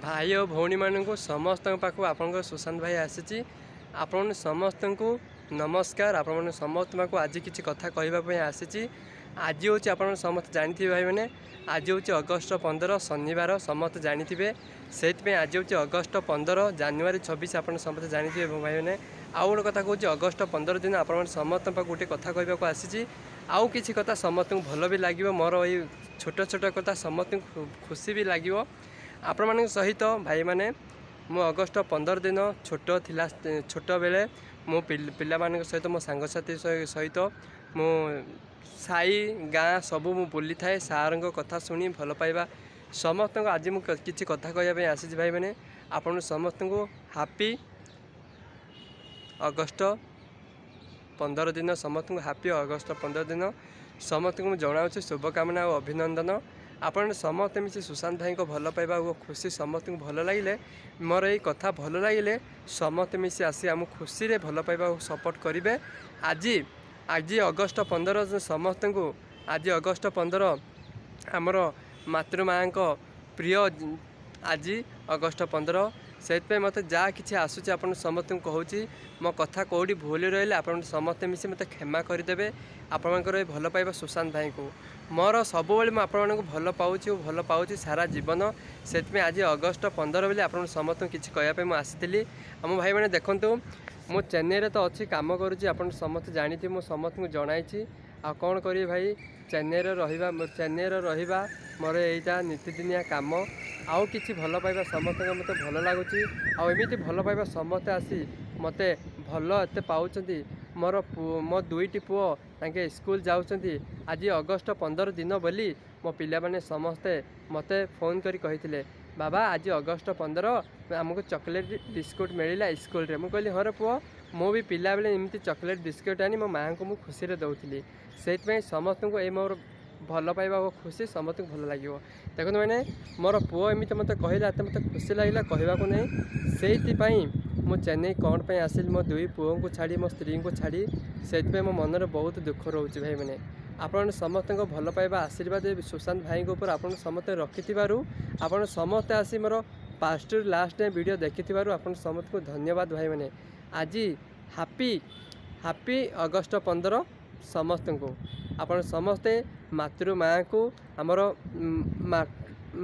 ଭାଇ ଓ ଭଉଣୀମାନଙ୍କୁ, ସମସ୍ତଙ୍କ ପାଖକୁ ଆପଣଙ୍କ ସୁଶାନ୍ତ ଭାଇ ଆସିଛି। ଆପଣ ସମସ୍ତଙ୍କୁ ନମସ୍କାର। ଆପଣମାନେ ସମସ୍ତଙ୍କ ପାଖକୁ ଆଜି କିଛି କଥା କହିବା ପାଇଁ ଆସିଛି। ଆଜି ହେଉଛି, ଆପଣ ସମସ୍ତେ ଜାଣିଥିବେ ଭାଇମାନେ, ଆଜି ହେଉଛି ଅଗଷ୍ଟ 15, ଶନିବାର। ସମସ୍ତେ ଜାଣିଥିବେ। ସେଇଥିପାଇଁ ଆଜି ହେଉଛି ଅଗଷ୍ଟ 15, ଜାନୁଆରୀ 26, ଆପଣ ସମସ୍ତେ ଜାଣିଥିବେ ଭାଇମାନେ। ଆଉ ଗୋଟେ କଥା କହୁଛି, ଅଗଷ୍ଟ 15 ଦିନ ଆପଣମାନେ ସମସ୍ତଙ୍କ ପାଖକୁ ଗୋଟେ କଥା କହିବାକୁ ଆସିଛି। ଆଉ କିଛି କଥା ସମସ୍ତଙ୍କୁ ଭଲ ବି ଲାଗିବ। ମୋର ଏଇ ଛୋଟ ଛୋଟ କଥା ସମସ୍ତଙ୍କୁ ଖୁସି ବି ଲାଗିବ। ଆପଣମାନଙ୍କ ସହିତ ଭାଇମାନେ, ମୁଁ ଅଗଷ୍ଟ 15 ଦିନ ଛୋଟ ଥିଲା, ଛୋଟବେଳେ ମୁଁ ପିଲାମାନଙ୍କ ସହିତ, ମୋ ସାଙ୍ଗସାଥି ସହିତ ମୁଁ ସାହି ଗାଁ ସବୁ ମୁଁ ବୁଲିଥାଏ। ସାର୍ଙ୍କ କଥା ଶୁଣି ଭଲ ପାଇବା ସମସ୍ତଙ୍କୁ। ଆଜି ମୁଁ କିଛି କଥା କହିବା ପାଇଁ ଆସିଛି ଭାଇମାନେ। ଆପଣ ସମସ୍ତଙ୍କୁ ହାପି ଅଗଷ୍ଟ 15 ଦିନ। ସମସ୍ତଙ୍କୁ ହାପି ଅଗଷ୍ଟ 15 ଦିନ। ସମସ୍ତଙ୍କୁ ମୁଁ ଜଣାଉଛି ଶୁଭକାମନା ଆଉ ଅଭିନନ୍ଦନ। ଆପଣ ସମସ୍ତେ ମିଶି ସୁଶାନ୍ତ ଭାଇଙ୍କ ଭଲ ପାଇବା ଓ ଖୁସି ସମସ୍ତଙ୍କୁ ଭଲ ଲାଗିଲେ, ମୋର ଏଇ କଥା ଭଲ ଲାଗିଲେ, ସମସ୍ତେ ମିଶି ଆସି ଆମକୁ ଖୁସିରେ ଭଲ ପାଇବା ଓ ସପୋର୍ଟ କରିବେ। ଆଜି ଅଗଷ୍ଟ 15 ସମସ୍ତଙ୍କୁ। ଆଜି ଅଗଷ୍ଟ 15, ଆମର ମାତୃମାଙ୍କ ପ୍ରିୟ ଆଜି ଅଗଷ୍ଟ 15। ସେଇଥିପାଇଁ ମୋତେ ଯାହା କିଛି ଆସୁଛି, ଆପଣ ସମସ୍ତଙ୍କୁ କହୁଛି। ମୋ କଥା କେଉଁଠି ଭୁଲ ରହିଲେ ଆପଣ ସମସ୍ତେ ମିଶି ମୋତେ କ୍ଷମା କରିଦେବେ। ଆପଣଙ୍କର ଏ ଭଲ ପାଇବା ସୁଶାନ୍ତ ଭାଇଙ୍କୁ ମୋର ସବୁବେଳେ, ମୁଁ ଆପଣମାନଙ୍କୁ ଭଲ ପାଉଛି ଓ ଭଲ ପାଉଛି ସାରା ଜୀବନ। ସେଥିପାଇଁ ଆଜି ଅଗଷ୍ଟ 15 ବୋଲି ଆପଣ ସମସ୍ତଙ୍କୁ କିଛି କହିବା ପାଇଁ ମୁଁ ଆସିଥିଲି। ଆଉ ମୋ ଭାଇମାନେ ଦେଖନ୍ତୁ, ମୁଁ ଚେନ୍ନାଇରେ ତ ଅଛି, କାମ କରୁଛି। ଆପଣ ସମସ୍ତେ ଜାଣିଥିବେ, ମୁଁ ସମସ୍ତଙ୍କୁ ଜଣାଇଛି। ଆଉ କ'ଣ କରିବି ଭାଇ, ଚେନ୍ନାଇରେ ରହିବା ମୋର ଏଇଟା ନୀତିଦିନିଆ କାମ। ଆଉ କିଛି ଭଲ ପାଇବା ସମସ୍ତଙ୍କ ମୋତେ ଭଲ ଲାଗୁଛି। ଆଉ ଏମିତି ଭଲ ପାଇବା ସମସ୍ତେ ଆସି ମୋତେ ଭଲ ଏତେ ପାଉଛନ୍ତି। ମୋର ମୋ ଦୁଇଟି ପୁଅ, ତାଙ୍କେ ସ୍କୁଲ ଯାଉଛନ୍ତି। ଆଜି ଅଗଷ୍ଟ 15 ଦିନ ବୋଲି ମୋ ପିଲାମାନେ ସମସ୍ତେ ମୋତେ ଫୋନ୍ କରି କହିଥିଲେ, "ବାବା, ଆଜି ଅଗଷ୍ଟ 15, ଆମକୁ ଚକୋଲେଟ୍ ବିସ୍କୁଟ୍ ମିଳିଲା ସ୍କୁଲରେ।" ମୁଁ କହିଲି, "ହଁ ରେ ପୁଅ, ମୁଁ ବି ପିଲାବେଳେ ଏମିତି ଚକୋଲେଟ୍ ବିସ୍କୁଟ୍ ଆଣି ମୋ ମାଆଙ୍କୁ ମୁଁ ଖୁସିରେ ଦେଉଥିଲି।" ସେଇଥିପାଇଁ ସମସ୍ତଙ୍କୁ ଏଇ ମୋର ଭଲ ପାଇବା ଓ ଖୁସି ସମସ୍ତଙ୍କୁ ଭଲ ଲାଗିବ। ଦେଖନ୍ତୁ ମାନେ, ମୋର ପୁଅ ଏମିତି ମୋତେ କହିଲା, ଏତେ ମୋତେ ଖୁସି ଲାଗିଲା କହିବାକୁ ନାହିଁ। ସେଇଥିପାଇଁ ମୁଁ ଚେନ୍ନାଇ କ'ଣ ପାଇଁ ଆସିଲି, ମୋ ଦୁଇ ପୁଅଙ୍କୁ ଛାଡ଼ି, ମୋ ସ୍ତ୍ରୀଙ୍କୁ ଛାଡ଼ି, ସେଇଥିପାଇଁ ମୋ ମନରେ ବହୁତ ଦୁଃଖ ରହୁଛି ଭାଇମାନେ। ଆପଣ ସମସ୍ତଙ୍କ ଭଲ ପାଇବା, ଆଶୀର୍ବାଦ ସୁଶାନ୍ତ ଭାଇଙ୍କ ଉପରେ ଆପଣ ସମସ୍ତେ ରଖିଥିବାରୁ, ଆପଣ ସମସ୍ତେ ଆସି ମୋର ଫାଷ୍ଟରୁ ଲାଷ୍ଟ ଯାଏଁ ଭିଡ଼ିଓ ଦେଖିଥିବାରୁ ଆପଣ ସମସ୍ତଙ୍କୁ ଧନ୍ୟବାଦ ଭାଇମାନେ। ଆଜି ହାପି ହାପି ଅଗଷ୍ଟ 15 ସମସ୍ତଙ୍କୁ। ଆପଣ ସମସ୍ତେ ମାତୃ ମାଆଙ୍କୁ, ଆମର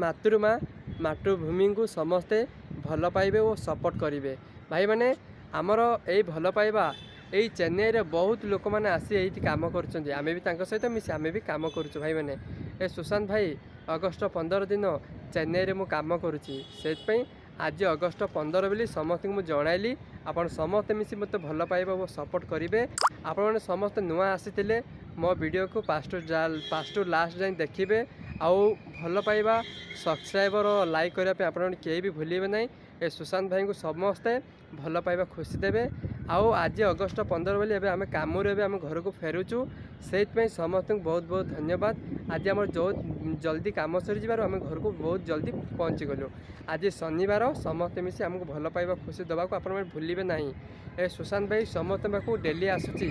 ମାତୃମା ମାତୃଭୂମିଙ୍କୁ ସମସ୍ତେ ଭଲ ପାଇବେ ଓ ସପୋର୍ଟ କରିବେ। ଭାଇମାନେ, ଆମର ଏଇ ଭଲ ପାଇବା, ଏଇ ଚେନ୍ନାଇରେ ବହୁତ ଲୋକମାନେ ଆସି ଏଇଠି କାମ କରୁଛନ୍ତି। ଆମେ ବି ତାଙ୍କ ସହିତ ମିଶି ଆମେ ବି କାମ କରୁଛୁ ଭାଇମାନେ। ଏ ସୁଶାନ୍ତ ଭାଇ, ଅଗଷ୍ଟ 15 ଦିନ ଚେନ୍ନାଇରେ ମୁଁ କାମ କରୁଛି। ସେଥିପାଇଁ ଆଜି ଅଗଷ୍ଟ 15 ବୋଲି ସମସ୍ତଙ୍କୁ ମୁଁ ଜଣାଇଲି। ଆପଣ ସମସ୍ତେ ମିଶି ମୋତେ ଭଲ ପାଇବା ଓ ସପୋର୍ଟ କରିବେ। ଆପଣମାନେ ସମସ୍ତେ ନୂଆ ଆସିଥିଲେ ମୋ ଭିଡ଼ିଓକୁ ଫାଷ୍ଟରୁ ଲାଷ୍ଟ ଯାଏଁ ଦେଖିବେ। ଆଉ ଭଲ ପାଇବା, ସବସ୍କ୍ରାଇବର, ଲାଇକ୍ କରିବା ପାଇଁ ଆପଣମାନେ କେହି ବି ଭୁଲିବେ ନାହିଁ। ଏ ସୁଶାନ୍ତ ଭାଇଙ୍କୁ ସମସ୍ତେ ଭଲ ପାଇବା, ଖୁସି ଦେବେ। ଆଉ ଆଜି ଅଗଷ୍ଟ 15 ବୋଲି ଏବେ ଆମେ କାମରୁ ଏବେ ଆମେ ଘରକୁ ଫେରୁଛୁ। ସେଇଥିପାଇଁ ସମସ୍ତଙ୍କୁ ବହୁତ ବହୁତ ଧନ୍ୟବାଦ। ଆଜି ଆମର ବହୁତ ଜଲ୍ଦି କାମ ସରିଯିବାରୁ ଆମେ ଘରକୁ ବହୁତ ଜଲ୍ଦି ପହଞ୍ଚିଗଲୁ। ଆଜି ଶନିବାର, ସମସ୍ତେ ମିଶି ଆମକୁ ଭଲ ପାଇବା, ଖୁସି ଦେବାକୁ ଆପଣମାନେ ଭୁଲିବେ ନାହିଁ। ଏ ସୁଶାନ୍ତ ଭାଇ ସମସ୍ତଙ୍କ ପାଖକୁ ଡେଲି ଆସୁଛି।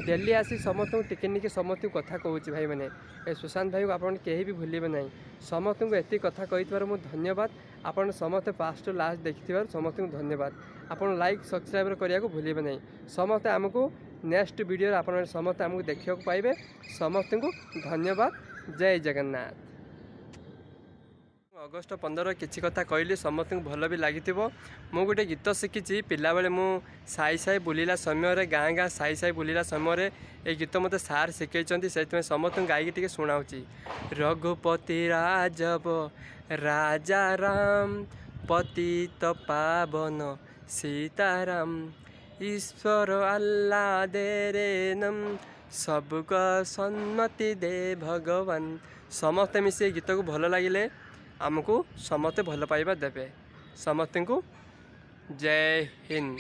ଡେଲି ଆସି ସମସ୍ତଙ୍କୁ ଟିକେ ଟିକେ ସମସ୍ତଙ୍କୁ କଥା କହୁଛି ଭାଇମାନେ। ଏ ସୁଶାନ୍ତ ଭାଇକୁ ଆପଣ କେହି ବି ଭୁଲିବେ ନାହିଁ। ସମସ୍ତଙ୍କୁ ଏତିକି କଥା କହିଥିବାରୁ ମୁଁ ଧନ୍ୟବାଦ। ଆପଣ ସମସ୍ତେ ଫାଷ୍ଟରୁ ଲାଷ୍ଟ ଦେଖିଥିବାରୁ ସମସ୍ତଙ୍କୁ ଧନ୍ୟବାଦ। ଆପଣ ଲାଇକ୍, ସବସ୍କ୍ରାଇବ୍ କରିବାକୁ ଭୁଲିବେ ନାହିଁ। ସମସ୍ତେ ଆମକୁ ନେକ୍ସଟ ଭିଡ଼ିଓରେ ଆପଣ ସମସ୍ତେ ଆମକୁ ଦେଖିବାକୁ ପାଇବେ। ସମସ୍ତଙ୍କୁ ଧନ୍ୟବାଦ। ଜୟ ଜଗନ୍ନାଥ। ଅଗଷ୍ଟ 15 କିଛି କଥା କହିଲି, ସମସ୍ତଙ୍କୁ ଭଲ ବି ଲାଗିଥିବ। ମୁଁ ଗୋଟେ ଗୀତ ଶିଖିଛି। ପିଲାବେଳେ ମୁଁ ସାଇ ସାଇ ବୁଲିଲା ସମୟରେ, ଗାଁ ଗାଁ ସାଇ ସାଇ ବୁଲିଲା ସମୟରେ ଏଇ ଗୀତ ମୋତେ ସାର୍ ଶିଖେଇଛନ୍ତି। ସେଇଥିପାଇଁ ସମସ୍ତଙ୍କୁ ଗାଇକି ଟିକେ ଶୁଣାଉଛି। ରଘୁପତି ରାଘବ ରାଜା ରାମ, ପତିତ ପାବନ ସୀତାରାମ, ଈଶ୍ୱର ଆଲ୍ଲା ତେରେ ନାମ, सबको ସନ୍ମତି ଦେ ଭଗବାନ। ସମସ୍ତେ ମିଶି ଏ ଗୀତକୁ ଭଲ ଲାଗିଲେ ଆମକୁ ସମସ୍ତେ ଭଲ ପାଇବା ଦେବେ। ସମସ୍ତଙ୍କୁ ଜୟ ହିନ୍ଦ।